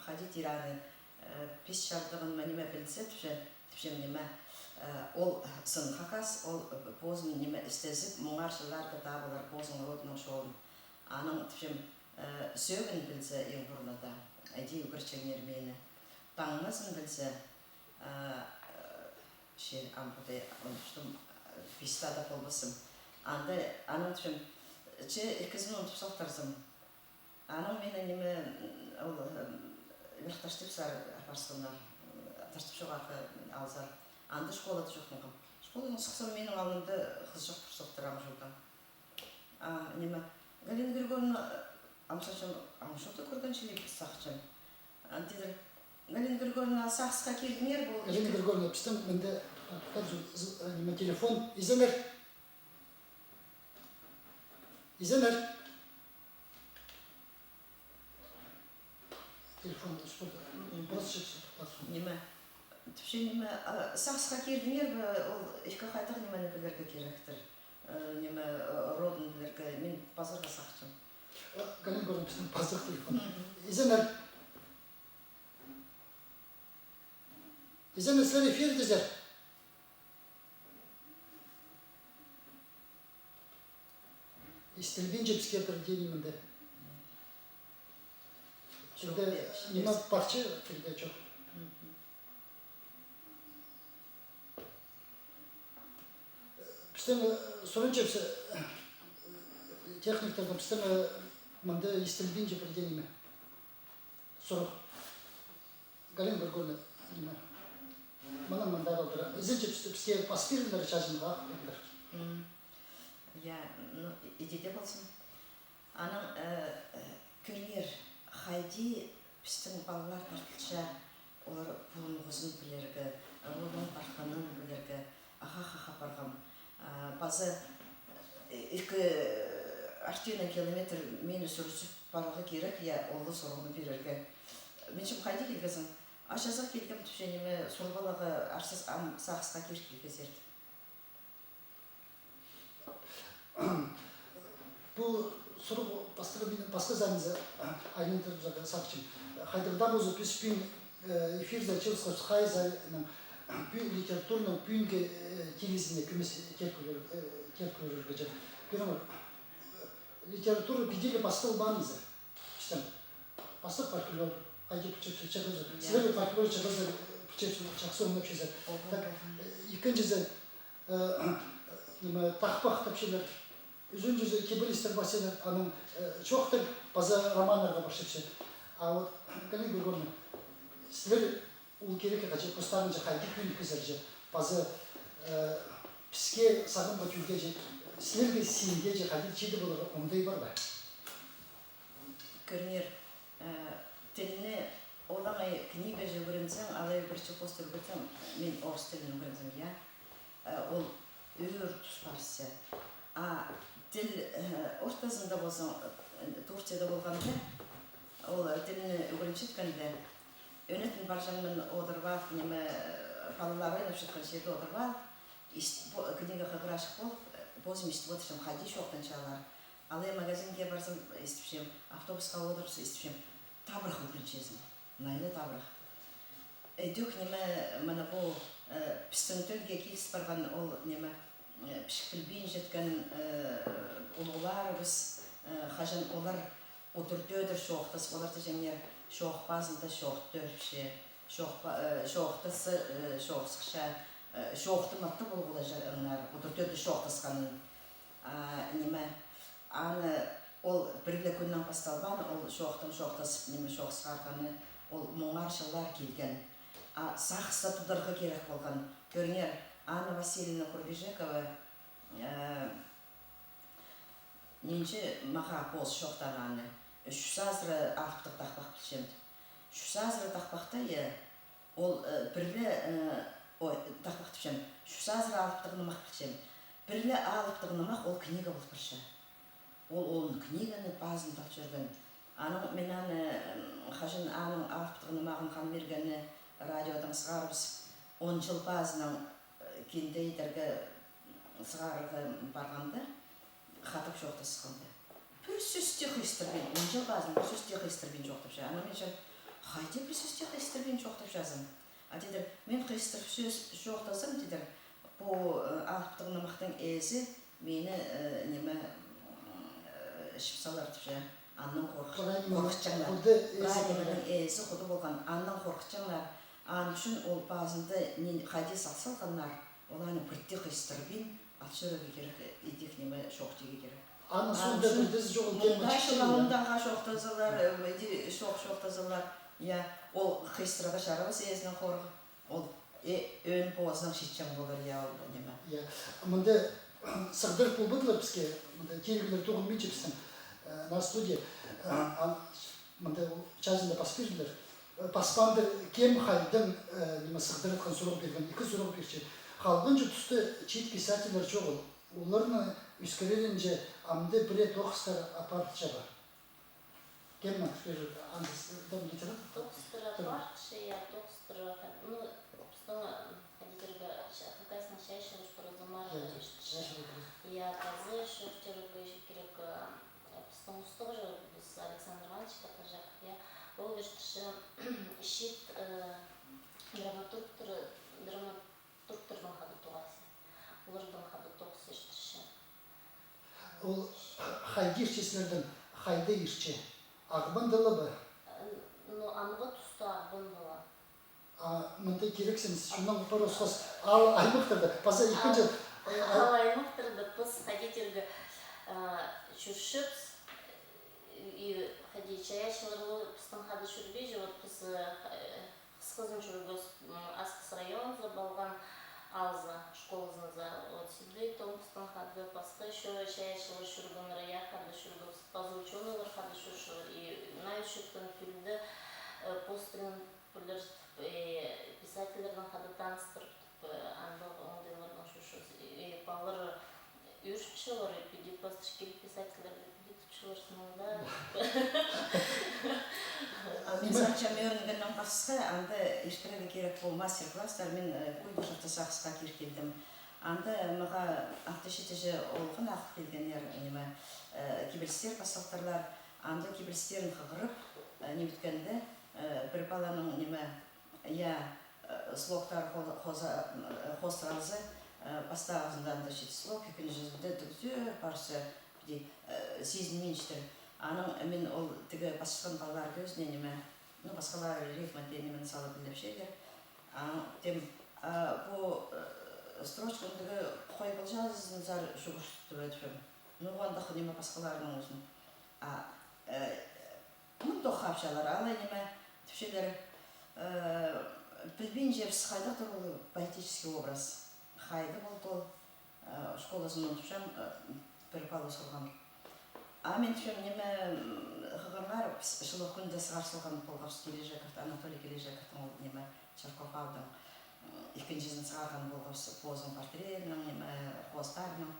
хайди тир аны, э, пис чардығын ма ниме пілзе, тіпче-, тіпчем, ниме, э, ол сын хакас, ол, э, позын, ниме, істезіп, муңар чылларда табылар позының родының чолын. Анаң, тіпчем, э, сӧӧгін пілзе, иң пурнада, іди ӱгретчеңнер мині. Таңмазын пілзе, э, э, че, ам пу даа ундуптым, э, пис таа даа полбассым. Анда, анаң, тіпчем, че, ікізін ундуп салтарзым. Анаң мині, ниме, ол, м, Вирташтып сар апарысханнар, м, Таштып чоғархы алзар. Анда школада чоохтанғам. Школадаң сыхсам, минің алнымда хызыҷах тур салтыр Аңҷулдаң. А, ниме, Галина Григорьевна, ам сағынчам, Аңҷулда кӧрген чи ли, сағынчам. Ан тидір, Галина Григорьевна, сағысха кирдіңер бе? Галина Григорьевна, пістің мында, а, тар, з-, з-, э, ниме, телефон, изеннер. Изеннер. Телефон ӱс пір. Мгм. Просто чипсі тоғынча. Ниме? Тіпче, ниме, а, сағысха кирдіңер бе, ол ікі хайдағ нимені пілерге киректір. Э, ниме, э, родын пілерге, мин пазарға сағынчам. Э, Галина Григорьевна, пістің пазох телефон. Мгм. Изеннер. Изеннер, сірер эфирдезер. Истілбинче піске пір дее ниме дее. Чох, пілдее, пілдее, ниме пілдее. Парча, пілдее чох. Мгм. Пістің, э, сурынча піс, э, техниктердең, пістің, э, мында истілбинче пір дее ниме. Сурығ. Галина Григорьевна, ниме? Мынаң мында алдыра. Ізенче піс-, піске пас пиріңер чазынға, пиріңер. М. Я, ну, и-, иди дее ползын. Анаң, э, э, кӧріңер, хайди пістің палалар тартылча, олар пурунғызын пілерге, оларның парханын пілерге, ағаа хапарға. А, паза, э, ікі, э, артыйнаң километр мині сӱрізіп парарға кирек, я, ол сурығны пирерге. Мин чім хайди килгезің? Ачазах килгем, тіпче, ниме, сурбалаға арсас ам сағысха кир килгезер. Пу сурығ пастыра мині пасха сағынза, айландырарға сағынчам. Хайдағ даа полза, піс пӱӱн Э, эфирде чылысхабыс хайзының пӱ-, литературның пӱӱнгі, э, тилізіне кӧмес, э, кӧрерге же. Кӧріңер, э, литература піди ле пасталбаан зе. Пістің пастап фольклор, хайди пілчебіс, чахсы. Сірер фольклор чахсы, э, пілчебіс, чахсы оңнапчазар. Так, э, ікінҷізі, э, ниме, тахпах тапчалар. Ӱзінҷізі кибелістер пасчалар, анаң, э, чоохтар паза романнарға парчапча. А вот, Галина Григорьевна, сірер ол кирекке хаҷан постарыңҷа хайди кӧніккезер же, паза, э, піске, сағамғы тӧлге же, сірерге, синге же хайди чиде поларға оңдай пар ба? Кӧріңер, э, тілні олаңай книга же ӱгрензең, алай пірче постар ӱгрензең, мин орыс тілін ӱгрензем, я. Э, ол ӧӧр тус парча. А тіл, э, ортазында ползаң, э, Турцияда полғанда, ол, э, тілні ӱгренчеткенде, ӧнетін парҷаңмын, одырып ал, ниме, э, палалар ойнапчатхан чирде одырып ал, ис-, по-, книга хығырчатхан пол, э, позым истіп одырчам, хайди чоохтанчалар. Алай магазинге парзам, истіпчем, автобусха одырыбыс, истіпчем. Табырах ӱгренчезің. Найлы табырах. Ідӧк ниме, мына пу, э, пістің тӧлге киліс парған ол ниме, э, пічік пілбинчеткен, э, улуғларыбыс, э, хаҷан олар удур-тӧдір чоохтас, олар тіҷеңнер чоох пазында чоох тӧріпче, чоох па-, э, чоохтасча, э, чоох сыхча, э, чоохты матап полғлаҷаңнар, удур-тӧдір чоохтасханын. А, ниме, аны ол пір ле кӱннең пасталбаан, ол чоохтаң чоохтасып, ниме, чоох сығарғаны, ол муңар чыллар килген. А сағыста тударға кирек полған. Кӧріңер, Анна Васильевна Курбижекова, э, нинҷе мағаа позы чоохтаан аны. Чӱс азыра алыптығ тахпах пілчем. Чӱс азыра тахпахта, я, ол, э, пір ле, э, ой, тахпах тіпчем, чӱс азыра алыптығ нымах пілчем. Пір ле алыптығ нымах ол книга пол парча. Ол, ол книганы пазында ал чӧрген. Анаң мин аны, м, хаҷан аның алыптығ нымағын Хан Миргенні радиодаң сығарыбыс, он чыл пазынаң, э, кинде идерге сығарарға парғанда, хатап чоохтасханда. Пір сӧс тее хыстырбин, он чыл пазынаң пір сӧс тее хыстырбин чоохтапча. Анаң мин чоохтапчам, хайди пір сӧс тее хыстырбин чоохтапчазың? А тидір, мин хыстырып сӧс чоохтазам, тидір, пу, э, алыптығ нымахтың ээзі мині, э, ниме, м, э, чіп салар тіпче. Аннаң хорых-, хорыхчаңнар. Прай нименің ээзі худы полған, аннаң хорыхчаңнар. Аны ӱчӱн ол пазында нин хайди сал салғаннар, ол аны пір дее хыстырбин, ал чӧрерге кирек, идӧк ниме чоохтирға кирек. Аның соонда пірдеезі чоғыл кем мындағ чоохтазалар, э, иди чоох чоохтазалар, я, ол хыстырарға чарабас ээзінең хорых. Ол, э, ӧӧн позынаң читчең полар, я, ол ниме. Я, мында сығдырып полбадылар піске, мында тиріглер тоғынминча пістің, э, на студия, э, а, мында чазында пас пирділер. Э, паспаандар, кем хайдаң, э, ниме, сығдыратхан сурығ пирген, ікі сурығ пирче. Халғанҷы туста чиит писательлер чоғыл. Оларны ӧскірерінҷе амды пірее тоғыстар апарча ба? Кем, например, андағ, там, литератор? Тоғыстар апарча, я, тоғыстар, ну, пістің, м, хайди тирге, Хакасияның чайаачылар пірігізі мар иртірче. Я, паза чоохтирға кирек, э, пістің устағҷы, піс Александр Иванович Катажаков, я, ол иртірче, чиит, э, драматургтар, драматург Турктардаң хада тоғазы. Олардаң хада тоғыс иртірче. Ол хайди иртче сірердең, хайда иртче? Ағбанда ла ба? Ну, анғы туста Ағбанда ла. А мында кирексініс, шунаң пар осхас, аал аймахтарда, паза ікінҷі, э, аал аймахтарда піс хайди тирге, э, чӧрчебіс, и хайди чайаачылар пістің хада чӧрбинче, вот піс, э, хысхызын чӧргебіс, м, Асхыс районзар, Балған аалзар, школазынзар. Вот сибдей тоғыстаң хада, пасха ещё чайаачылар чӧргеннер, я, хада чӧргебіс, паза учёныйлар хада чӧрчелер. И най чӧрген тӧлде, э, пос тілін пілдіртіп, э, писательлернең хада таныстырып, э, андағ оңдайларнаң чӧрчебіс. И палалар ӧрінчелер, и піди пастырча киліп писательлерге піди тіпчелер сынында. А мин санчам, ӧрінгеннең пасха, анда иртірерге кирек пу мастер-класстар, мин, э, кӧп чахта сағысха кир килдім. Анда мағаа алты-читі чіли олған ағыл килгеннер, ниме, э, кибелістер пасталтырлар. Анда кибелістерін хығырып, э, ниме иткенде, э, пір паланың, ниме, Я, э, слогтар хо-, хоза-, э, хоостыра алза, э, пастағызында анда читі слог, ікінҷізінде тігзер, парча, піди, э, сизінминчетер. Анаң мин ол тігі пасчатхан палалар кӧзіне ниме, ну, пасхалары рифма тее нимені салып пілчелер. А, тем, а, пу, э, строчканы тігі хой полчазынзар чӱгӱртіп ӧтпеем. Ну, андағ ниме пасхаларның узын. А, э, Мындох хапчалар, алай ниме тіпчелер, э, пілбинчебіс, хайдағ-дыр ол поэтический образ. Хайдағ полды ол, э, школазын мин тіпчем, э, пір пала сурған. А мин тіпчем, ниме, м, хығырыңар, піс чылығ кӱнде сығар салған полғабыс Кележековты, Анатолий Кележековтың ол ниме, Чарковтың, м, ікінҷізін сығарған полғабыс позының портретінең, ниме, хоостарынаң.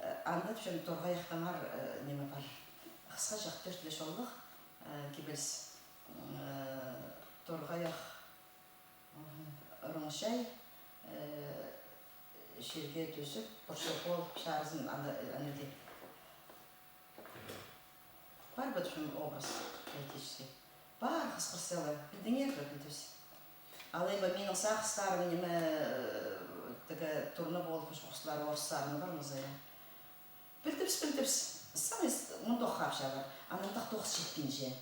Э, анда тіпчем, торғайахтаңар, э, ниме пар. Хысхаҷах тӧртле чоллығ, э, кибеліс, э, торғайах, э, ырың чай, э, чирге тӱзіп, пурча пол чарызын анда, э, анда дее. Пар ба тіпчем образ поэтический? Пар, хысхырчалар, пілдіңер бе, пілдібіс. Алай ба минің сағыстарым ниме, э, тігі турна полып, орыстарның пар ма, я? Пілдібіс, пілдібіс. Сағыс мындох хапчалар. Анаң даа тоғыс читпинче.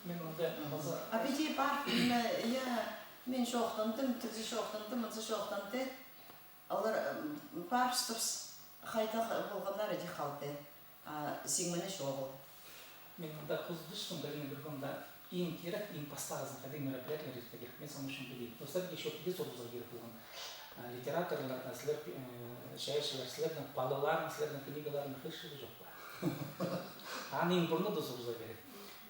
Мин анда... М. А піди пар, ниме, я, мин чоохтандым, тігізі чоохтанды, мынзы чоохтанды. Олар, м, парыбыстыбыс, хайдағ полғаннар, іди халды. А сиңмені чоғыл. Мин анда хоза тӱстім, Галина Григорьевна, иң кирек, иң пастағызын хайдағ мероприятиелер иртірерге кирек. Мин сағам ӱчӱн піди. Достар, ещё піди сурыбызарға кирек полған. А, литераторлар, а, сірер, э, чайаачылар, сірернің палаларың, сірернің книгаларыңның хығырчазы чох па? Аны иң пурнада сурыбызарға кирек.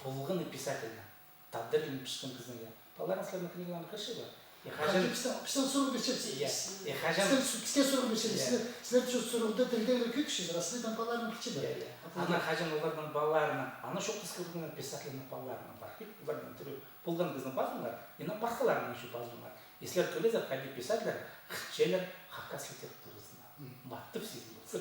Полған писательлер. Тадар тілінең піскен кізінің, я. Палаларың сірернің книгаларыңны хығырча ба? Е, хаҷан... Пістең, пістең сурығ пирче, піс-, я, піс-, е, хаҷан пістең су-, піске сурығ пирче, я, сірер, сірер чо-, сурығда тілдеңер кӧкшізер, а сірернің палаларың пілчелер. Я, я. А пу... Ана хаҷан оларның палаларының, ана чоохтас килген писательлернің палаларының пар. Оларның тіріг полған кізіні пазыңар, ине пасхаларынаң чох пазыңар. Сірер кӧрерзер, хайди писательлер хынчалар хакас литературазына. М. Маттап сизін полза.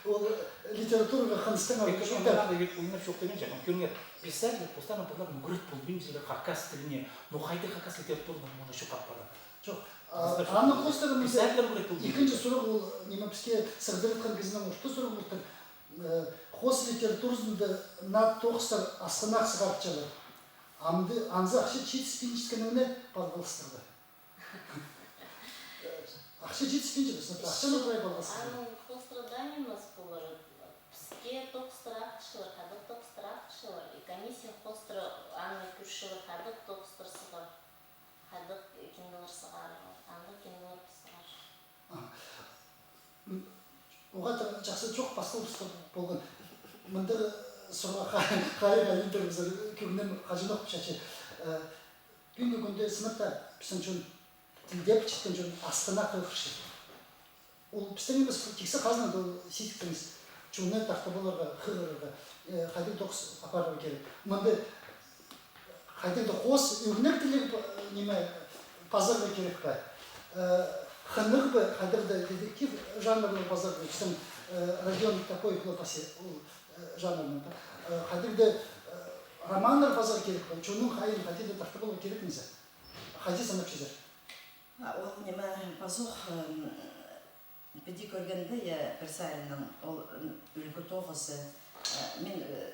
Ол литератураға хыныстың... Ікінҷі, анда век ойнап чоохтабинчам. Кӧріңер, писательлер постарының палаларын ӱгрет полбинчалар хакас тіліне. Ну, хайди хакас литератураның мыны чох апарар? Чох, а, аны хоостыра мында писательлер ӱгрет полбинчалар. Ікінҷі сурығ ол, ниме, піске сығдыратхан кізінің орта сурығ полтыр. Э, хоос литературазында наа тоғыстар асхынах сығарчалар. Амды, анзы ахча читіспинчеткеніне пазох палғалыстығ. Ахча читіспинче, піс ахчаны прай палғалыстығ. Аның хоостыра даа нимес полар. Піске тоғыстар ағылчалар, хайдағ тоғыстар ағылчалар. И комиссия хоостыра аны кӧрчелер, хайдағ тоғыстар сығар, хайдағ кинолар сығар, андағ кинолар сығар. А, м, оғаа чахсы чоох пасталыбысха полған. Мындағ сурығ ха-, хайығ айландырыбызар, кӧңнім хаҷанох пілче. Э, пӱӱнгі кӱнде сынап таа пістің чон, тілде пілчеткен чон асхынах хығырча. Ол пістің нимес, тиксі хазна, ол сидік теңес. Чонны тартып аларға, хығырарға, э, хайдағ тоғыс апарарға кирек. Мында хайдағ-да хоос ӱгнектіг тіл, э, ниме, пазарға кирек пе? Э, хынығ ба, хайдағ-да детектив жанрын пазарға, пістің, э, Родион Топоев ла пасча ол, э, жанрны. Э, хайдағ-да, э, романнар пазарға кирек пе? Чонның хайиин хайди-да тартып аларға кирек ниме? Хайди санапчазар? А, ол ниме, пазох, м, Піди кӧргенде, я, пір саринаң ол, м, ӱлгӱ тоғызы. Э, мин, э,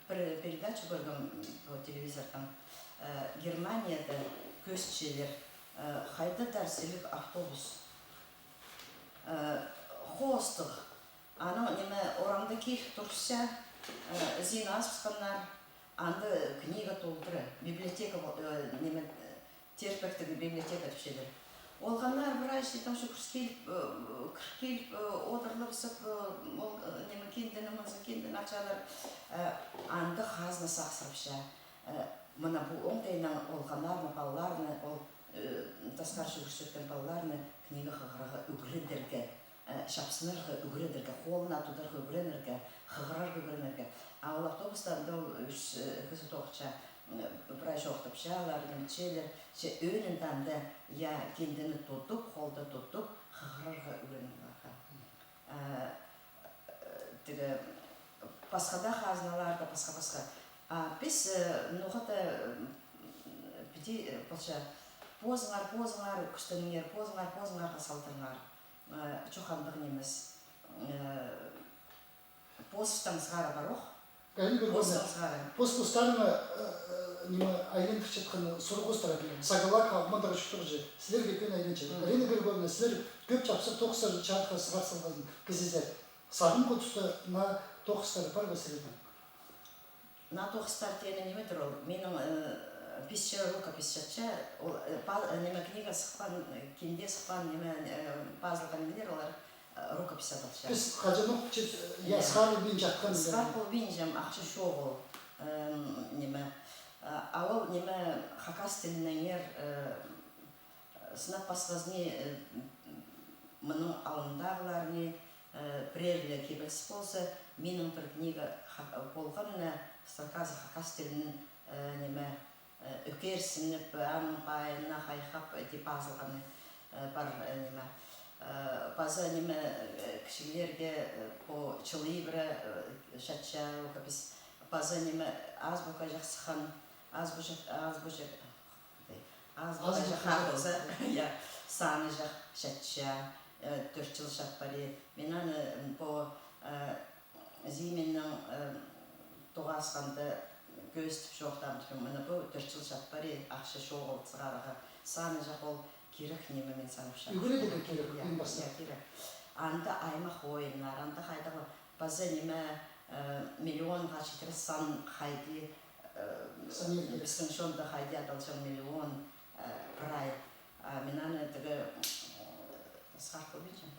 пір передача кӧргем, м, пу телевизордаң. Э, Германияда кӧзітчелер, э, хайдағ-да сіліг автобус. Э, хоостығ. Анаң ниме, орамда киліп турча, э, зина азыбысханнар, анда книга толдыра, библиотека, э, ниме, э, Терпектіг библиотека тіпчелер. Олғаннар прай читтең чӱгӱріс киліп, э, кір киліп, э, одырлабысып, э, ол, э, ниме, киндені, мынзы киндені ачалар, э, анда хазна сағыссырапча. Э, мына пу оңдайнаң олғаннарны, палаларны, ол, э, тасхар чӱгӱрчеткен палаларны книга хығырарға ӱгредерге. Э, чапсынарға ӱгредерге, холына тударға ӱгренерге, хығырарға ӱгренерге. А ол автобуста анда ол ӱс, э, кізі тоғынча, м, прай чоохтапчалар, нимчелер, че ӧӧнінде анда, я, киндені тудып, холда тудып, хығырарға ӱгренерге. Э, тігі, пасха даа хазналарда, пасха-пасха. А піс, э, ноға-да, м, Ти, э, полча, позыңар, позыңар кӱстеніңер, позыңар, позыңарға салдырыңар. Э, чох, андағ нимес. Э, позыстаң сығара пар ох. Галина Григорьевна, позыстаң сығара. Пос-, постарыңа, э, э, ниме, айландырчатхан сурығ устыра. Сагалаа, Ағбандағы чуртағҷы. Сілерге кӧні айланча. Мгм. Галина Григорьевна, сілер кӧп чапсых тоғыстар чарыхха сығар салған кізізер. Сағамғы туста наа тоғыстар пар ба сірернің? Наа тоғыстар теені ниме-дір ол? Минің, э, писче, рукопись чатча, ол, э, па-, э, ниме, книга сыхпаан, э, кинде сыхпаан, ниме, э, пазылған нимелер олар, э, рукопись адалча. Піс хаҷанох чит, э, я, сығарылбин чатхан. Сығар полбинчам, ахча чоғыл, э, ниме. А, а ол ниме, хакас тілінеңер, э, сынап пасхазыни, э, мының алнындағыларыни, э, пірер ле кибеліс полза, минің пір книга ха-, полған на, строказы хакас тілін, э, ниме, э, ӧкерсініп, аның пайына хайхап, э, тіп пазылғаны, э, пар, э, ниме. Э, паза ниме, э, кічіглерге, э, по чыл ибіре, э, чатча рукопись. Паза ниме, азбука чахсы хан, азбуча, азбуча, азбука чахсы хан полза, я, саны чах-, чатча, э, тӧрт чыл чат парир. Мин аны, м, по, э, Зиминнең, э, тоғасханда кӧзітіп чоохтаам тіпчем, мына пу тӧрт чыл чат парир, ахча чоғыл сығарарға. Саны чах ол кирек ниме, мин санапчам. Ӱгредіг кирек, я, иң пастап. Я, кирек. Анда аймах ойыннар, анда хайдағ паза ниме, э, миллионға читіре сан хайди, э, пістің чонда хайди адалчаң миллион, э, прай. А мин аны тігі, э, сығар полбинчам.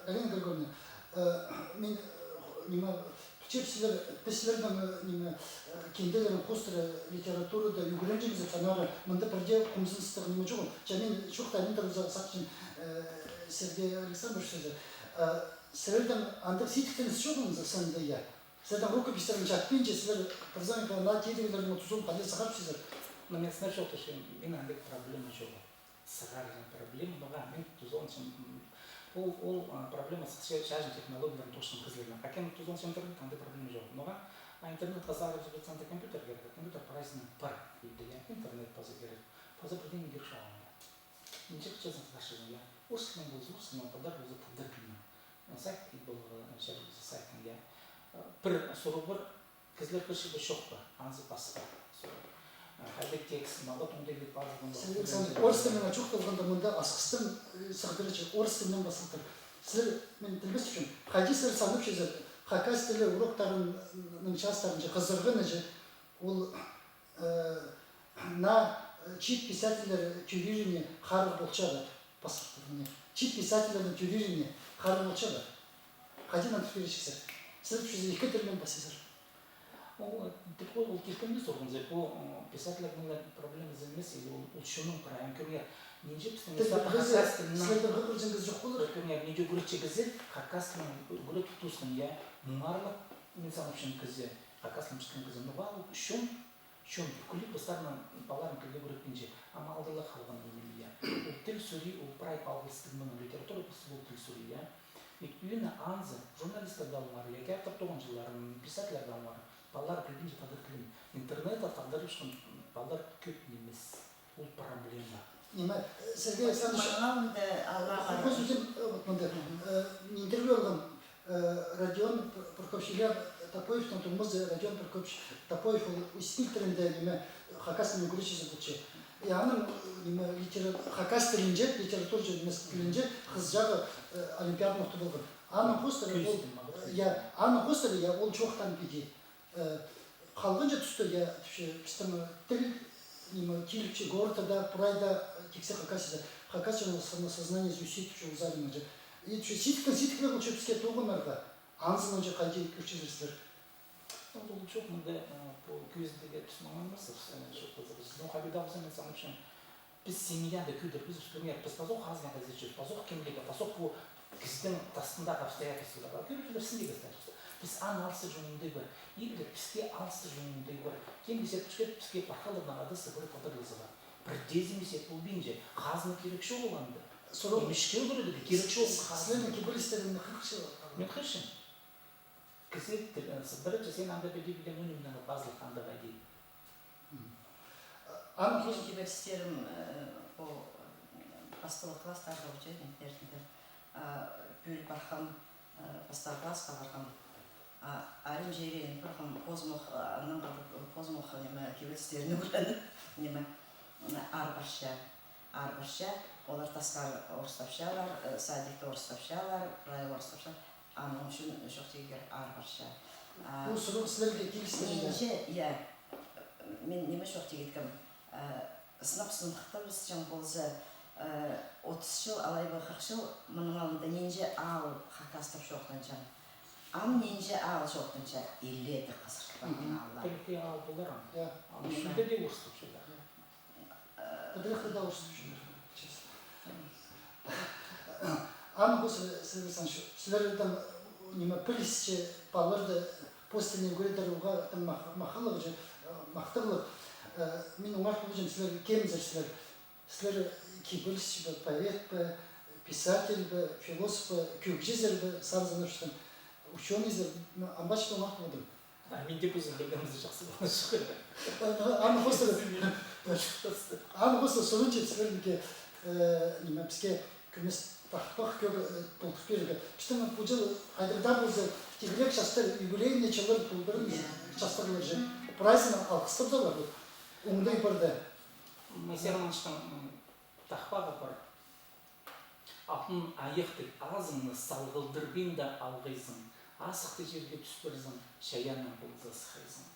Галина Григорьевна, э, мин, э, ниме, пілчем, сірер, піс сірернің, э, ниме, э, кинделерің хоостыра литературада ӱгренҷеңзер, аннаңар мында пірдее хомзыныстығ ниме чоғыл. Че мин чоохтайын, интервьюзар сағынчам, э, Сергей Александрович сӧзі. Э, сірернің андағ сидіктең чоғыл, санда, я. Сірернің рукописьтерің чатпинча, сірер пір заманда наа тидіглернің тузын хайди сығарчазар? Ну, мин сынап чоохтапчам, мин андағ проблема чоғыл. Сығарҷаң проблема, ноға мин тузаланчам, м, ол, ол, а, проблема сыхча ча-, чааҷын технологияларын тоосчаң кізілернең. А кем тузаланчам интернет, андағ проблема чоғыл. Ноға, а, интернетке сығарып чӧрзең, санда компьютер кирек, а компьютер прайзына пар, иди, я, интернет паза кирек, паза пірдеңе кирек чоғыл анда. Нинҷе чазаң сығарчазың, я. Орыс тілінең полза орыс тілінең, тадар полза тадар тілінең. Сайт поларға, чарир полза сайттаң, я. Пір сурығ пар, кізілер кӧрче бе, чох па, анзы пасха сурығ. Хайдағ текст, мағат оңдай киліп пазылған ба? Сен, сен орыс тілінең чоохталғанда, мында Асхыстаң, э, сығдырча, орыс тілінең пазылтыр. Сірер, мин тілбестепчем, хайди сірер санапчазар, хакас тілі уроктарының частарынҷа хызырғаны че, ол, э, наа, э, чиит писательлер тӧриріне харығ полча ба, пастыртырыне. Чиит писательлернің тӧриріне харығ полча ба? Хайди нандырып пирерҷіксер? Сірер тіпчезер, ікі тілнең пасчазар. Ол, э, тіп ол, ол килкімніг сурығ зе, пу, м, писательлернің ле проблемазы нимес, или ол, ол чонның прайы, кӧріңер. Нинҷе пістің тіл, хакас тілінең, сірернің хыбырҷаңғыс чох полар. Кӧріңер, нинҷе ӱгретче кізі хакас тілін ӱгретіп тоосхан, я, муңарлығ, мин санапчам, кізі, хакас тілін пілчеткен кізі. Ноға ол чон, чон пӱкӱле постарының палаларын тілге ӱгретпинче, ам алды ла халған ниме, я. Ол тіл сӧрии, ол прай палғалыстығ мының, литература піс ол тіл сӧрии, я. Ведь ӱні анзы журналистер даа алыңар, я, театр тоғынҷыларын, писательлер даа алыңар, палалар кӧрбинче тадар тілін. Интернетте тадар ӱчӱн палалар кӧп нимес. Ол проблема. Ниме, э, Сергей Александрович, маңалында аллаға. Хо-, хозу дем, э, вот мында, э, интервью алған, э, Родион П-, Прокопьевич, Илья Топоевтің туңмазы Родион Прокопьевич Топоев, ол Усть-Иль тілінде, ниме, хакас тілін ӱгретчізі полча. И аның, э, ниме, литера-, хакас тілінҷе, литература нимес тілінҷе хызыҷағы, э, олимпиаданы утып алған. Аның хоостыра ол, э, я, аның хоостыра, я, ол чоохтаан піди. Э, халғанҷы туста, я, тіпче, пістің, э, тіл, ниме, киліпче, городта даа, прайда, э, тиксі Хакасияда. Хакасияның само-, самосознание өсти, тіпче, ол саринаҷа. И тіпче, сидіктең сидіклер полча піске тоғынарға. Анзынаң че хайди кӧрчезер сірер? Ол, ол чох, мында, э, пу кӧзідігі піс маңнанмасчабыс, э, чох, паза піс. Но хайди даа полза, мин санапчам, піс семьяда кӧдірбеспіс, кӧріңер, піс пазох хазна кізі чӧрчебіс, пазох кемдеге, пазох пу кізінің тастындағы обстоятельстволар. Кӧріп чӧрзер, сіндегі обстоятельство. Піс аны алыстырҷаң оңдай пар. Или піске алыстырҷаң оңдай пар. Кем дее сет піске, піске пархаларның адазы пар, тадар тілізі пар. Пірдеезі ниме сет полбинча, хазна кирек чоғыл анда. Сурығ. Нимеске кӧреді, кирек чоғыл хазна. Сірернің кибелістеріңні хығырча. Мин хығырчам. Кізі тіл-, э, сыдырча, сен анда піди пілген, ну, ниме пазылған анда хайди. Мгм. А, Аның минің кибелістерім, э, пу, э, пастағы класстарда учебниктерінде, а, пӱӱл парғам, э, пастағы классха парғам. А, арим чирін парғам, позымох, а, аннаң хада, э, позымох, ниме, кибелістерін ӱгреніп, ниме, м, аар парча, аар парча, олар тасхар орыстапчалар, э, садикте орыстапчалар, прай орыстапчалар. Аның ӱчӱн чоохтирға кирек аар парча. А, пу сурығ сірерге килісті ме? Нинҷе, я. Мин ниме чоохтирға иткем, э, сынап сыныхтабысчаң полза, э, отыс чыл, алай ба хырых чыл, мының алнында нинҷе аал хакастап чоохтанҷаң. Ам нинҷе аал чоохтанча, илееде хызыртпаан ааллар. Пір-ікі аал полар ам. Я. Аның ӱчӱнде дее орыстапчалар. Я. Патриархта орыстапчалар, честно. Аны хоза, Сергей Александрович, сірернің, ниме, пілісче, палаларды пос тіліне ӱгредер, уғаа тың мах-, махалығ же, э, махтағлығ. Э, мин оңар полҷам, сірер кемзер сірер? Сірер кибелісчі бе, поэт пе, писатель бе, философ пе, кӧгҷізер бе, сарзанапчатхан учёныйзар, м, ам пасча оңар полдым. А, мин дее паза пілгенімзер чахсы поларҷых. Аны, аны хоза, аны хоза сурынчам сірерге, э, ниме, піске кӧмес тахпах кӧг, э, толдырып пирерге. Пістің пу чыл хайдағ даа полза, тигірек частар, юбилейный чыллар толдырып, частарлар же. Прайзына алғыстап салар, вот. Оңдай парды. Мисер Манчтың, м, тахпағы пар. Алтын айахтығ азыңны салғылдырбин даа алғайзың, азыхты чирге тӱс парзаң, чайааннаң полза сыххайзың.